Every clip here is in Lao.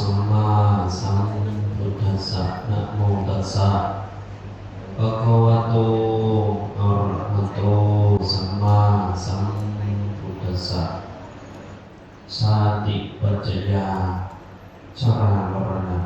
ສຳມາສຳພຸດທັດສະ ນະໂມຕັດສະ ພະຄະວະໂຕ ອະຣະຫະໂຕ ສຳມາສຳພຸດທັດສະ ຊາຕິປັດຈະຍາ ຊະລາ ມໍລະນະ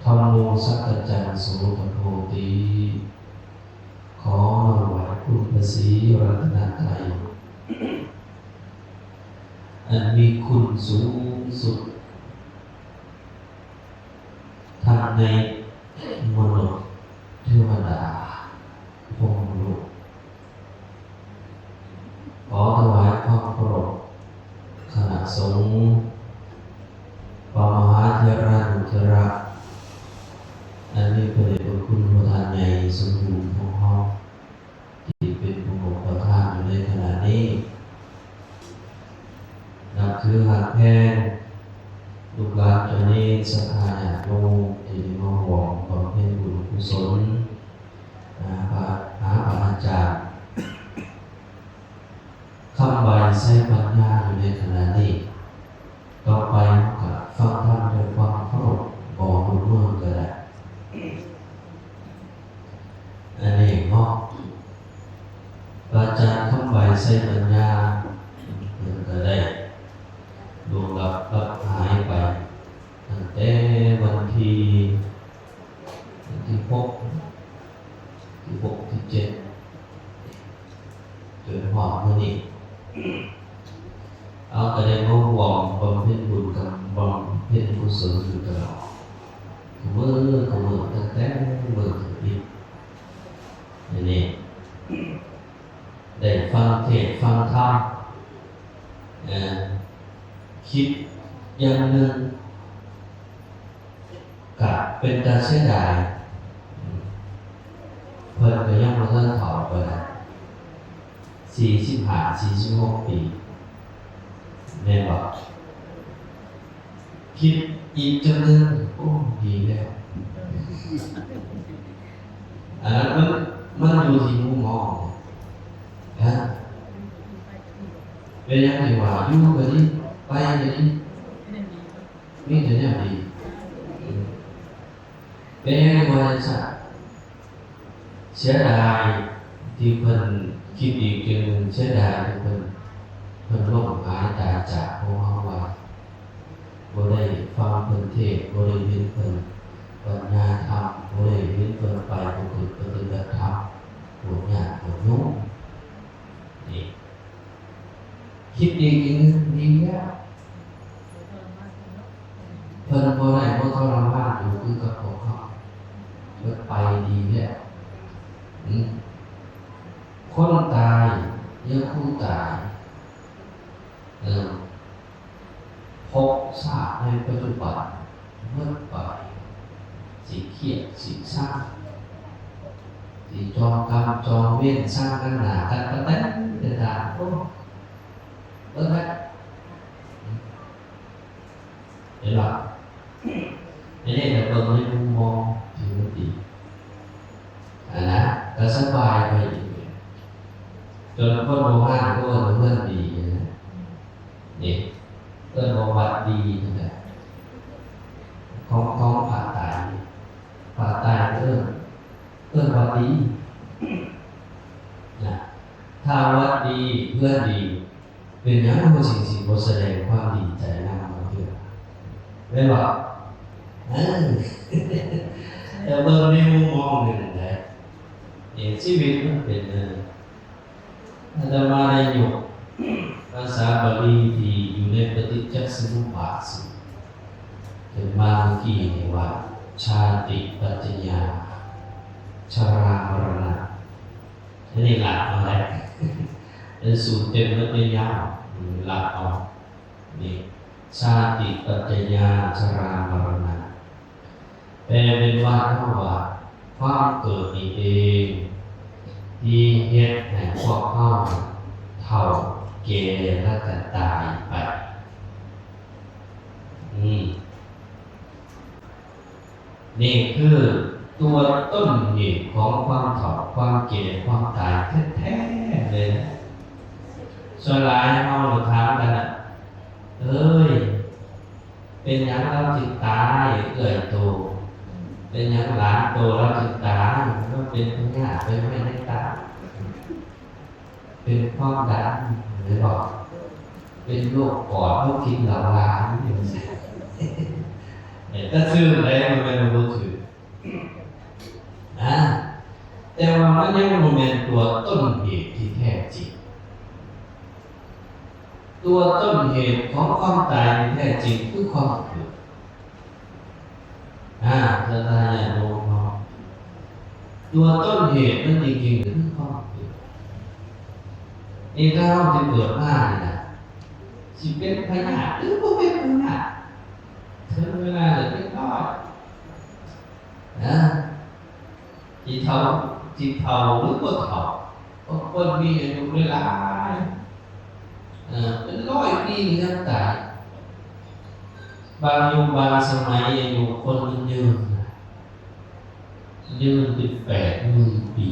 ທຳໂມ ສັກກະຈັງ ໂສຕະໂພຕິ. ຂໍນ້ອມໄຫວ້ຄຸນພະສີລັດຕະນະໄຕ ອັນມີຄຸນສູງສຸດ ທັງໃນມະນຸດ ເທວະດາ ພົມມະໂລກ. ຂໍຖວາຍຄວາມເຄົາລົບຄະນະສົງ ພະມະຫາເຖລານຸເຖລະ ອັນມີພະເດດພະຄຸນພະທ່ານໃຫຍ່ສົມບູນຂອງເຮົາ ທີ່ເປັນປະມຸກປະທານຢູ່ໃນຂະນະນີ້. ນັບຖືຮັກແພງລູກຫຼານເຈົ້າເນນ ສັດທາຍາດໂຍມ ທີ່ໄດ້ມາຮ່ວມບຳເພັນບຸນກຸສົນ ຫາພະ ຫາພະອາຈານ ຄຳໄວໄຊປັນຍາຢູ່ໃນຂະນະນີ້. ຕໍ່ໄປເຮົາກະຟັງທຳດ້ວຍຄວາມເຄົາລົບ ບໍ່ຮູ້ເມືອງກະໄດ້ ອັນນີ້ເນາະ ອາຈານຄຳໄວໄຊປັນຍາ ເພິ່ນກະໄດ້ລ່ວງລັບ ລັບຫາຍໄປ ຕັ້ງແຕ່ວັນທີ ວັນທີຫົກ ທີຫົກ ທີເຈັດ ຈົນຮອດມື້ນີ້ ເຮົາກະໄດ້ມາຮ່ວມບຳເພັນບຸນກັບບຳເພັນກຸສົນຢູ່ຕະຫຼອດ ຄູ່ມື້ ຄູ່ມື້ ຕັ້ງແຕ່ມື້ທຳອິດ ນີ້ ໄດ້ຟັງເທດຟັງທຳ ເອີ ຄິດຢ່າງໜຶ່ງ ກະເປັນຕາເສຍດາຍ ເພິ່ນກະຍັງບໍ່ທັນເຖົ້າປານໃດ ສີ່ສິບຫ້າ ສີ່ສິບຫົກປີ ແມ່ນບໍ່? ຄິດອີກຈັ່ງໜຶ່ງ ໂອ້ ດີແລ້ວ ອັນນັ້ນມັນ ມັນຢູ່ທີ່ມຸມມອງ ນະ ເປັນຫຍັງຈັ່ງວ່າ ຢູ່ກະດີ ໄປກະດີ ມີແຕ່ແນວດີ ເປັນຫຍັງຈັ່ງວ່າຈັ່ງຊັ້ນ? ເສຍດາຍທີ່ເພິ່ນ ຄິດອີກຈັ່ງໜຶ່ງ ເສຍດາຍທີ່ເພິ່ນ ເພິ່ນລົ້ມຫາຍຕາຍຈາກພວກເຮົາໄວ ບໍ່ໄດ້ຟັງເພິ່ນເທດ ບໍ່ໄດ້ເຫັນເພິ່ນບັນຍາຍທຳ ບໍ່ໄດ້ເຫັນເພິ່ນໄປປະພຶດປະຕິບັດທຳ ພວກຍາດພວກໂຍມ ນີ້ ຄິດດີອີກໜຶ່ງ ດີແລ້ວ ເພິ່ນບໍ່ໄດ້ບໍ່ທໍລະມານຢູ່ຄືກັບພວກເຮົາ ເພິ່ນໄປດີແລ້ວ ອືມ ຄົນຕາຍ ຍາຄູຕາຍ ເອີ ພົບຊາດໃນປັດຈຸບັນໝົດໄປ ຊິຄຽດຊິຊັງ ຊິຈອງກຳຈອງເວນຊັງກັນໜ້າກັນປານໃດກໍຕາມ ໂອ້ ເບິ່ງແລ້ວ ເຫັນບໍ່? ອັນນີ້ກໍເບິ່ງໃນມຸມມອງທີ່ມັນດີ ອັນນະ ກໍສະບາຍໄປອີກ ຈົນຄົນໂບຮານກໍເອີ້ນວ່າເຮືອນດີນະ ນີ້ ເອີ້ນວ່າວັດດີນະ ຂອງ ຂອງພະຕາຍ ພະຕາຍເອີ້ນ ເອີ້ນວັດດີນະ ຖ້າວັດດີ ເຮືອນດີ ເປັນຫຍັງເຮົາຈຶ່ງຊິບໍ່ສະແດງຄວາມດີໃຈນຳບາງເທື່ອ ແມ່ນບໍ່? ເອີ ແຕ່ເບິ່ງໃນມຸມມອງໜຶ່ງໄດ໋ ເອີ ຊີວິດມັນເປັນແນວນີ້ ອາດຕະມາໄດ້ຍົກພາສາບາລີທີ່ຢູ່ໃນປະຕິດຈະສະມຸບບາດ ເປັນມາເມື່ອກີ້ນີ້ວ່າ ຊາຕິປັດຈະຍາ ຊະລາ ມໍລະນະ ອັນນີ້ຫຼັກເອົາແຫຼະ ເປັນສູດເຕັມແລ້ວໄປຍາວ ຫຼັກເອົາ ນີ້ ຊາຕິປັດຈະຍາ ຊະລາ ມໍລະນະ ແປເປັນວ່າເຮົາວ່າ ຄວາມເກີດນີ້ເອງ ທີ່ເຮັດໃຫ້ພວກເຮົາເຖົ້າແກ່ແລ້ວກໍຕາຍໄປ ອືມ ນີ້ຄືຕົວຕົ້ນເຫດຂອງຄວາມເຖົ້າ ຄວາມແກ່ ຄວາມຕາຍແທ້ໆເລີຍນະ. ສ່ວນຫຼາຍເຮົາຖາມກັນນະ ເອີຍ ປັນຫຍັງລາວຈຶ່ງຕາຍເອື້ອຍໂຕ? ເປັນຫຍັງຫຼານໂຕລາວຈຶ່ງຕາຍ? ມັນເປັນພະຍາດ ເປັນໄວ້ໃນຕາ ເປັນຄວາມດັນ ແມ່ນບໍ່? ເປັນໂລກປອດ ເພາະກິນເຫຼົ້າຫຼາຍ ຈັ່ງຊີ້. ເອີ ກະຖືກໄດ໋ ມັນແມ່ນບໍ່ຖືກ ນະ ແຕ່ວ່າມັນຍັງບໍ່ແມ່ນຕົວຕົ້ນເຫດທີ່ແທ້ຈິງ. ຕົວຕົ້ນເຫດຂອງຄວາມຕາຍທີ່ແທ້ຈິງຄືຄວາມເກີດ. ອາ ສະດາຍາດໂຍມເນາະ ຕົວຕົ້ນເຫດມັນຈິງໆຄືຄວາມເກີດ. ນີ້ຖ້າເຮົາຈະເກີດມານີ້ນະ ຊິເປັນພະຍາດ ຫຼື ບໍ່ເປັນພະຍາດ ເຖິງເວລາແລ້ວເປັນຮ້ອຍ ນະ ຊິເຖົ້າ ຊິເຖົ້າ ຫຼື ບໍ່ເຖົ້າ. ບາງຄົນມີອາຍຸຫຼາຍໆ ເອີ ເປັນຮ້ອຍປີຍັງຕາຍ. ບາງຍຸກບາງສະໄໝອາຍຸຄົນມັນຍືນ ຍືນເປັນແປດໝື່ນປີ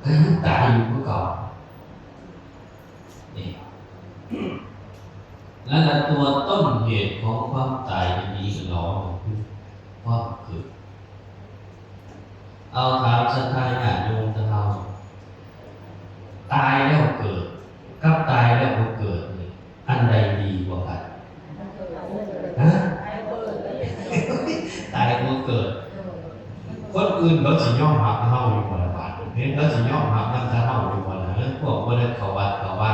ກະຍັງຕາຍຢູ່ຄືເກົ່າ. ນີ້ ນັ້ນລະ ຕົວຕົ້ນເຫດຂອງຄວາມຕາຍທີ່ດີຫຼໍ່ຄືຄວາມເກີດ. ເອົາ ຖາມສັດທາຍາດໂຍມເຮົາ ຕາຍແລ້ວເກີດ ກັບຕາຍແລ້ວບໍ່ເກີດນີ້ ອັນໃດດີກວ່າກັນ? ຮະ? ຕາຍບໍ່ເກີດ. ຄົນອື່ນເຂົາຊິຍອມຮັບນຳເຮົາຢູ່ບໍ່ລະບາດນີ້? ເຂົາຊິຍອມຮັບນຳແຕ່ເຮົາຢູ່ບໍ່ລະ? ພວກບໍ່ໄດ້ເຂົ້າວັດເຂົ້າວາ.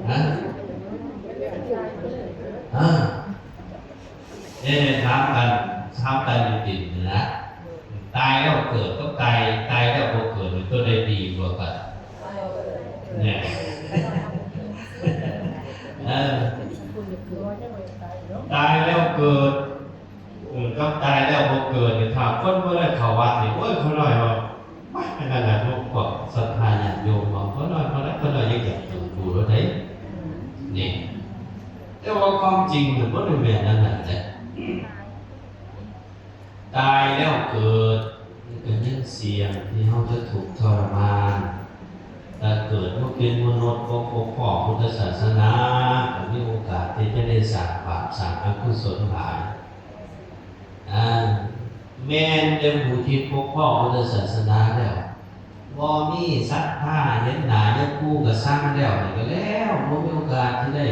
ຮະ? ເອີ ເອີ ຖາມກັນ ຖາມກັນຢູ່ຕິນນະ ຕາຍແລ້ວເກີດກັບຕາຍ ຕາຍແລ້ວບໍ່ເກີດນີ້ ໂຕໃດດີກວ່າກັນ? ແນ່ ເອີ ຕາຍແລ້ວເກີດ ເອີ ກັບຕາຍແລ້ວບໍ່ເກີດນີ້ ຖ້າຄົນບໍ່ໄດ້ເຂົ້າວັດນີ້ ໂອ້ຍ ຂ້ານ້ອຍວ່າ ອັນນັ້ນແຫຼະ ພວກ ພວກສັດທາຍາດໂຍມ ບາງຄົນນ້ອຍ ເທົ່າໃດ ເພິ່ນນ້ອຍຍັງຢາກເປັນຄູໂລດເດ້ ນີ້ ແຕ່ວ່າຄວາມຈິງມັນບໍ່ໄດ້ແມ່ນອັນນັ້ນແຫຼະ. ຕາຍແລ້ວເກີດ ມັນກໍຍັງສ່ຽງທີ່ເຮົາຈະທຸກທໍລະມານ. ຖ້າເກີດມາເປັນມະນຸດ ບໍ່ພົບພໍ້ພຸດທະສາສະໜາ ກໍມີໂອກາດທີ່ຈະໄດ້ສ້າງບາບ ສ້າງອະກຸສົນຫຼາຍ. ອາ ແມ່ນແຕ່ຜູ້ທີ່ປົກປ້ອງພຸດທະສາສະໜາແລ້ວ ບໍ່ມີສັດທາ ເຫັນໜ້າຍາຄູກໍຊັງແລ້ວ ນີ້ກໍແລ້ວ ບໍ່ມີໂອກາດທີ່ໄດ້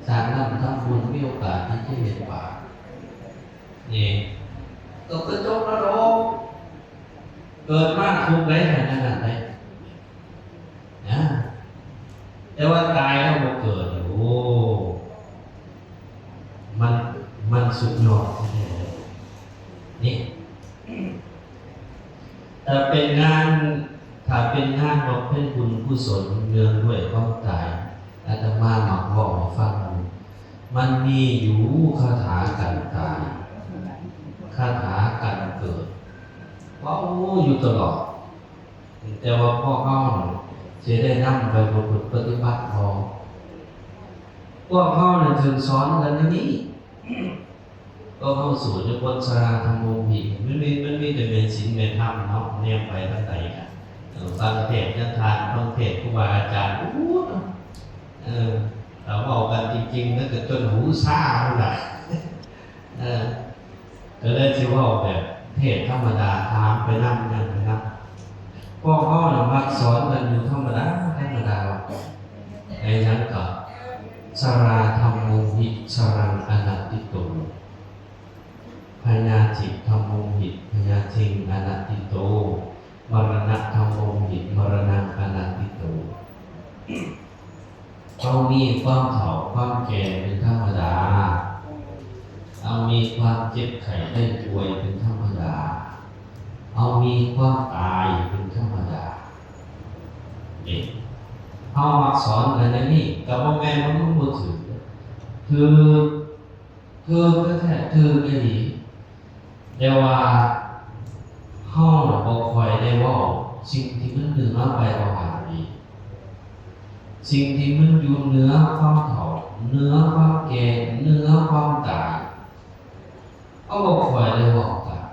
ສ້າງບຸນທຳບຸນ ມີໂອກາດທີ່ຈະເຮັດບາບ. ນີ້ ຕົກກະຈົກນະລົກ ເກີດມາທຸກໄດ໋ ຂະໜາດນັ້ນໄດ໋. ນະ ແຕ່ວ່າຕາຍແລ້ວບໍ່ເກີດ ໂອ້ ມັນ ມັນສຸດຍອດແທ້ໆ ນີ້ ຖ້າເປັນງານ ຖ້າເປັນງານບຳເພັນບຸນກຸສົນເນື່ອງດ້ວຍຄວາມຕາຍ ອາດຕະມາມັກເວົ້າໃຫ້ຟັງຢູ່ ມັນມີຢູ່ຄາຖາກັນຕາຍ ຄາຖາກັນເກີດ ເວົ້າຢູ່ຕະຫຼອດ. ແຕ່ວ່າພວກເຮົານີ້ຊິໄດ້ນຳໄປປະພຶດປະຕິບັດບໍ່? ພວກເຮົານັ້ນຖືກສອນກັນແນວນີ້. ພວກເຮົາສູ້ຢູ່ບົດສາລາທຳໂມຫິ ມັນມີ ມັນມີແຕ່ແມ່ນສິນແມ່ທຳເນາະ ແນມໄປທາງໃດກະ ເອີ ຟັງເທດນະທ່ານ ຟັງເທດຄູບາອາຈານ ໂອ້ ເອີ ຖ້າເວົ້າກັນຈິງໆ ມັນກະຈົນຫູຊາພຸ້ນລະ ເອີ ກໍເລີຍຊິເວົ້າແບບເທດທຳມະດາ ຖາມໄປນຳ ຫຍັງໄປນຳ. ພວກເຮົານະມັກສອນກັນຢູ່ທຳມະດາ ທຳມະດາ ໃນຫຍັງກໍ ສາລາທຳໂມຫິ ສາລັງອະນັດຕິໂຕ ພະຍາທິທຳໂມຫິ ພະຍາທິງອະນັດຕິໂຕ ມະລະນະທຳໂມຫິ ມະລະນັງອະນັດຕິໂຕ. ເຮົາມີຄວາມເຖົ້າຄວາມແກ່ເປັນທຳມະດາ, ເຮົາມີຄວາມເຈັບໄຂ້ໄດ້ປ່ວຍເປັນທຳມະດາ, ເຮົາມີຄວາມຕາຍເປັນທຳມະດາ. ນີ້ ເຮົາມັກສອນກັນແນວນີ້ ກໍບໍ່ແມ່ນວ່າມັນບໍ່ຖືກ, ຖືກ ຖືກແທ້ໆ ຖືກອີ່ຫຼີ. ແຕ່ວ່າເຮົານະບໍ່ຄ່ອຍໄດ້ເວົ້າສິ່ງທີ່ມັນເໜືອໄປກວ່ານັ້ນອີກ, ສິ່ງທີ່ມັນຢູ່ເໜືອຄວາມເຖົ້າ, ເໜືອຄວາມແກ່, ເໜືອຄວາມຕາຍ, ເຮົາບໍ່ຄ່ອຍໄດ້ເວົ້າກັນ.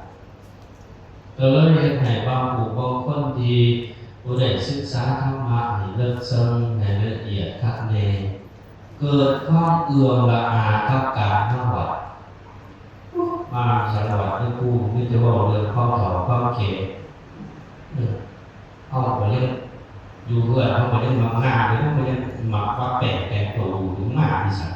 ກໍເລີຍເຮັດໃຫ້ບາງຜູ້ບາງຄົນທີ່ບໍ່ໄດ້ສຶກສາທຳມະໃຫ້ເລິກເຊິ່ງ, ໃຫ້ລະອຽດຄັກແນ່, ເກີດຄວາມເອື້ອມລະອາກັບການມາວັດ. ມາສັງວັດນີ້ຄູມີແຕ່ເວົ້າເລື່ອງຄວາມເຖົ້າຄວາມແກ່. ເອີ ເຮົາກໍຍັງຢູ່ເຮືອນ ເຮົາກໍຍັງມັກງາມຢູ່ ເຮົາກໍຍັງມັກປະແປງແຕ່ງໂຕຢູ່ ມາທີ່ສັງ